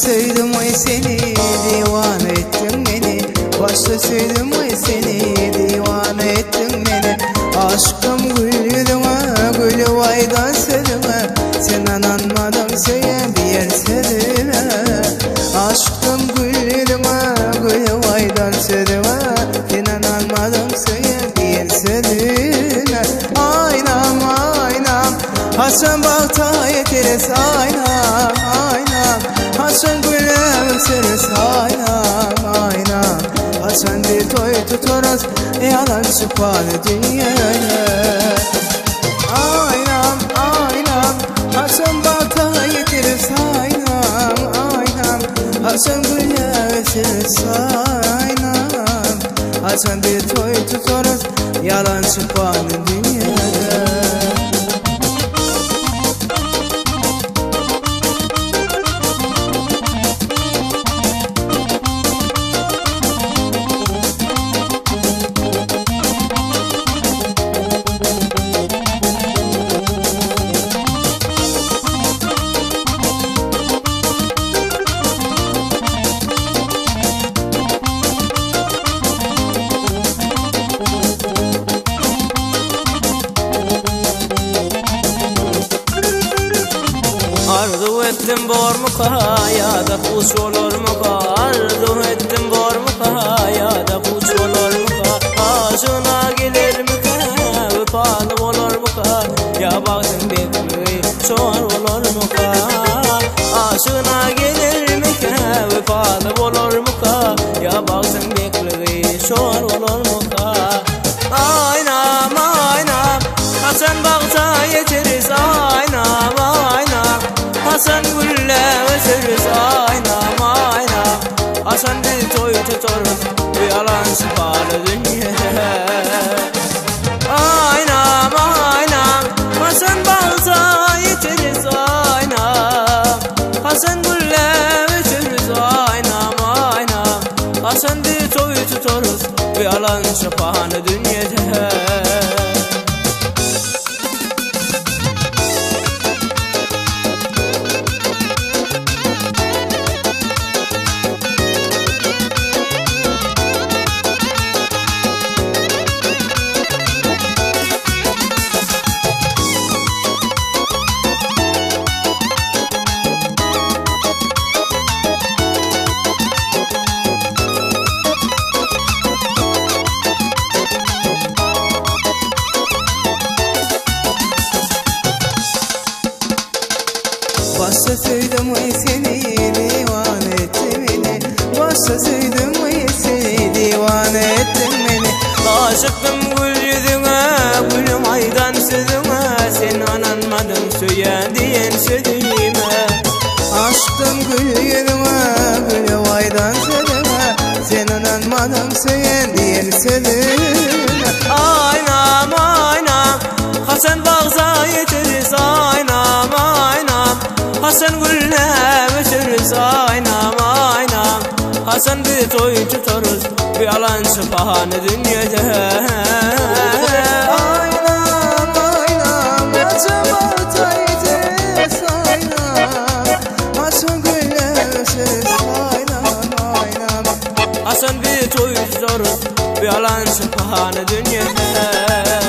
söýdüm oý seni diwana etdiň meni Başda söýdüm oý seni diwana etdiň meni Aşkym gül ýüzüňe gülüp aýdan sözüňe Sen ynanmadyň söýen diýen sözüme Aşkym gül ýüzüňe gülüp aýdan sözüňe Sen ynanmadyň söýen diýen sözüme Aýnam aýnam Haçan bagta ýeteris aýnam aýnam Haçan güle öseris aýnam aýnam Haçan bir toý tutarys ýalan çypany dünýäde Aýnam aýnam Haçan bagta ýeteris aýnam aýnam Haçan güle öseris aýnam Haçan bir toý tutarys ýalan çypany dünýäde. Arzuw etdim bormuka ýa-da puç bolarmyka Arzuw etdim bormuka ýa-da puç bolarmyka Aşygyna gelermika wepaly bolarmyka Ýa bagtyň bekligi şor bolarmyka Aşygyna gelermika wepaly bolarmyka Ýa bagtyň bekligi şor bolarmyka Aýnam aýnam haçan bagta ýeteris Aýnam aýnam haçan gülle öseris Aýnam aýnam haçan biz toý tutarys Bu ýalan şypaly dünýede Aýnam aýnam haçan bagta ýeteris Aýnam haçan gülle öseris Aýnam aýnam haçan biz toý tutarys Bu ýalan şypaly dünýede. Başda söýdüm oý seni diwana etdi meni Başda söýdüm oý seni diwana etdiň meni Aşykdym gül ýüzüňe, gülüm aýdan sözüňe Sen ynanmadyň söýen diýen sözüme Aşkdym gül ýüzüňe gülüp aýdan sözüňe Sen ynanmadyň söýen diýen sözüme Aýnam aýnam haçan bagta ýeteris Aýnam aýnam haçan gülle öseris Aýnam aýnam haçan biz toý tutarys Bu ýalan şypahany dünýede Aýnam aýnam haçan bagta ýeteris Aýnam haçan gülle öseris Aýnam aýnam Haçan biz toý tutarys Bu ýalan şypahany dünýede.